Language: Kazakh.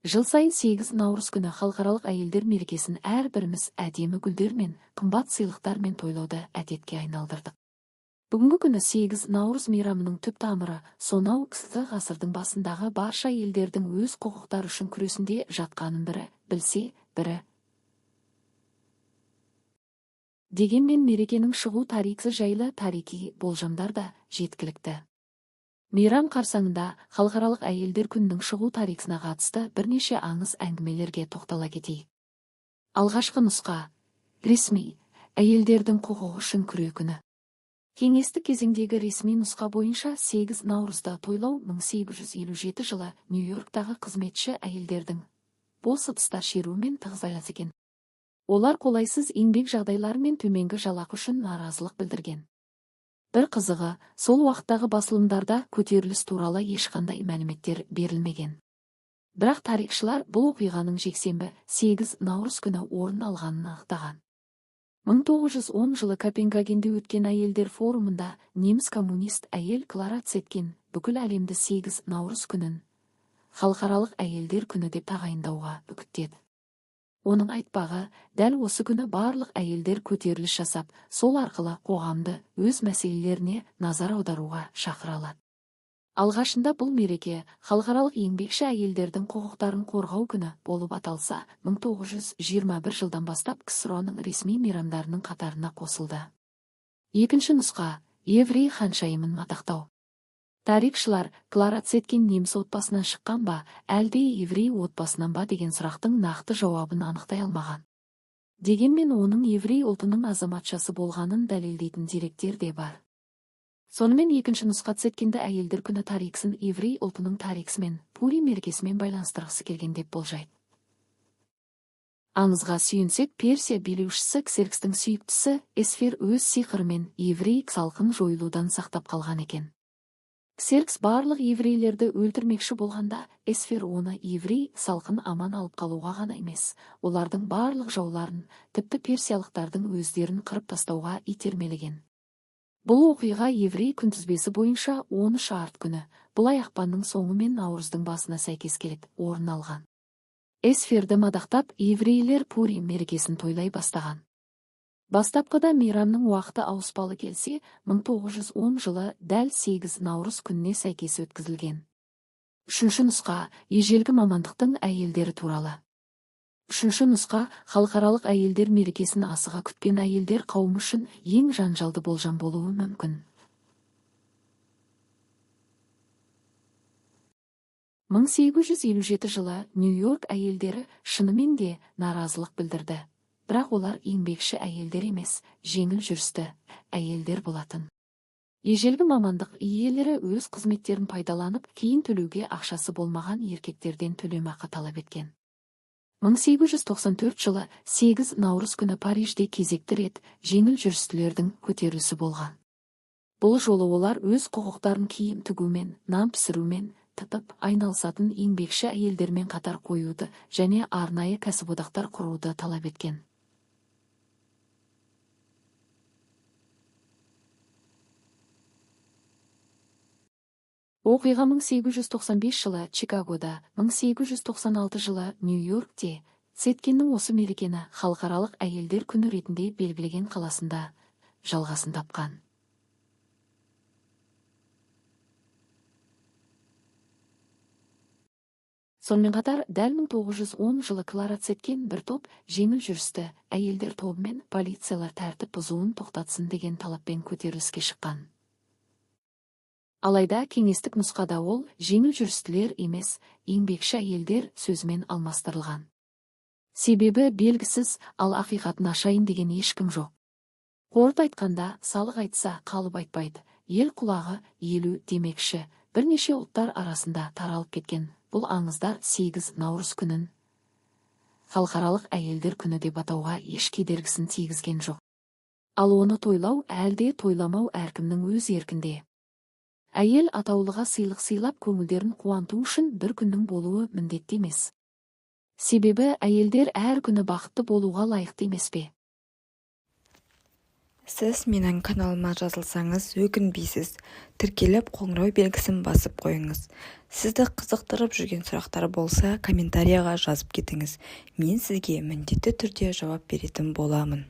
Жыл сайын 8 наурыз күні халықаралық әйелдер мерекесін әрбіріміз әдемі гүлдермен, қымбат сыйлықтармен тойлауды әдетке айналдырдық. Бүгінгі күні 8 наурыз мейрамының түп тамыры сонау х ғасырдың басындағы барша елдердің өз құқықтары үшін күресінде жатқанын бірі білсе, бірі. Дегенмен мерекенің шығу тарихы жайлы тарихи болжамдар да жеткілікті. Мейрам қарсаңында халықаралық әйелдер күнінің шығу тарихына қатысты бірнеше аңыз әңгімелерге тоқтала кетейік. Алғашқы нұсқа ресми әйелдердің құқығы үшін күре күні. Кеңестік кезеңдегі ресми нұсқа бойынша 8 наурызда тойлау 1857 жылы Нью-Йорктағы қызметші әйелдердің бос ыдыстар шеруімен тығыз байланысты екен. Олар қолайсыз еңбек жағдайлары мен төменгі жалақы үшін наразылық білдірген. Бір қызығы, сол уақыттағы басылымдарда көтеріліс туралы ешқандай мәліметтер берілмеген. Бірақ тарихшылар бұл оқиғаның жексенбі 8 наурыз күні орын алғанын анықтаған. 1910 жылы Копенгагенде өткен әйелдер форумында неміс коммунист әйел Клара Цеткин бүкіл әлемді 8 наурыз күнін халықаралық әйелдер күні деп тағайындауға үгіттеді. Оның айтпағы, дәл осы күні барлық әйелдер көтеріліс жасап, сол арқылы қоғамды өз мәселелеріне назар аударуға шақыра алады. Алғашында бұл мереке халықаралық еңбекші әйелдердің құқықтарын қорғау күні болып аталса, 1921 жылдан бастап КСРО-ның ресми мейрамдарының қатарына қосылды. Екінші нұсқа еврей ханшайымын мадақтау. Тарихшылар Клара Цеткин неміс отбасынан шыққан ба, әлде еврей отбасынан ба деген сұрақтың нақты жауабын анықтай алмаған. Дегенмен оның еврей ұлтының азаматшасы болғанын дәлелдейтін деректер де бар. Сонымен екінші нұсқа Цеткинді әйелдер күні тарихын еврей ұлтының тарихымен, Пурим мерекесімен байланыстырғысы келген деп болжайды. Аңызға сүйенсек, Персия билеушісі Ксеркстің сүйіктісі Эсфир өз сиқырымен еврей халқын жойылудан сақтап қалған екен. Ксеркс барлық еврейлерді өлтірмекші болғанда, Эсфир оны еврей халқын аман алып қалуға ғана емес, олардың барлық жауларын, тіпті персиялықтардың өздерін қырып тастауға итермелеген. Бұл оқиға еврей күнтізбесі бойынша 13 арт күні, бұл ай ақпанның соңы мен наурыздың басына сәйкес келеді, орын алған. Эсфирді мадақтап, еврейлер Пурим мерекесін тойлай бастаған. Бастапқыда мейрамның уақыты ауыспалы келсе, 1910 жылы дәл 8 наурыз күніне сәйкес өткізілген. Үшінші нұсқа ежелгі мамандықтың әйелдері туралы. Үшінші нұсқа халықаралық әйелдер мерекесін асыға күткен әйелдер қауымы үшін ең жанжалды болжам болуы мүмкін. 1857 жылы Нью-Йорк әйелдері шынымен де наразылық білдірді. Бірақ олар еңбекші әйелдер емес, жеңіл жүрісті әйелдер болатын. Ежелгі мамандық иелері өз қызметтерін пайдаланып, кейін төлеуге ақшасы болмаған еркектерден төлемақы талап еткен. 1894 жылы 8 наурыз күні Парижде кезекті рет жеңіл жүрістілердің көтерілісі болған. Бұл жолы олар өз құқықтарын киім тігумен, нан пісірумен, тытып айналысатын еңбекші әйелдермен қатар қоюды және арнайы кәсіподақтар құруды талап еткен. Оқиға 1895 жылы Чикагода, 1896 жылы Нью-Йоркте Цеткиннің осы мерекені халықаралық әйелдер күні ретінде белгілеген қаласында жалғасын тапқан. Сонымен қатар, дәл 1910 жылы Клара Цеткин бір топ жеңіл жүрісті әйелдер тобымен полициялар тәртіп бұзуын тоқтатсын деген талаппен көтеріліске шыққан. Алайда кеңестік нұсқада ол жеңіл жүрістілер емес, еңбекші әйелдер сөзімен алмастырылған. Себебі белгісіз, ал ақиқатын ашайын деген ешкім жоқ. Қорыта айтқанда, салық айтса, қалып айтпайды, ел құлағы елу демекші, бірнеше ұлттар арасында таралып кеткен бұл аңыздар 8 наурыз күнін халықаралық әйелдер күні деп атауға еш кедергісін тигізген жоқ. Ал оны тойлау әлде тойламау әркімнің өз еркінде. Әйел атаулыға сыйлық сыйлап көңілдерін қуанту үшін бір күннің болуы міндетті емес. Себебі әйелдер әр күні бақытты болуға лайықты емес пе? Сіз менің каналыма жазылсаңыз, өкінбейсіз. Тіркеліп, қоңырау белгісін басып қойыңыз. Сізді қызықтырып жүрген сұрақтар болса, комментарияға жазып кетіңіз. Мен сізге міндетті түрде жауап беретін боламын.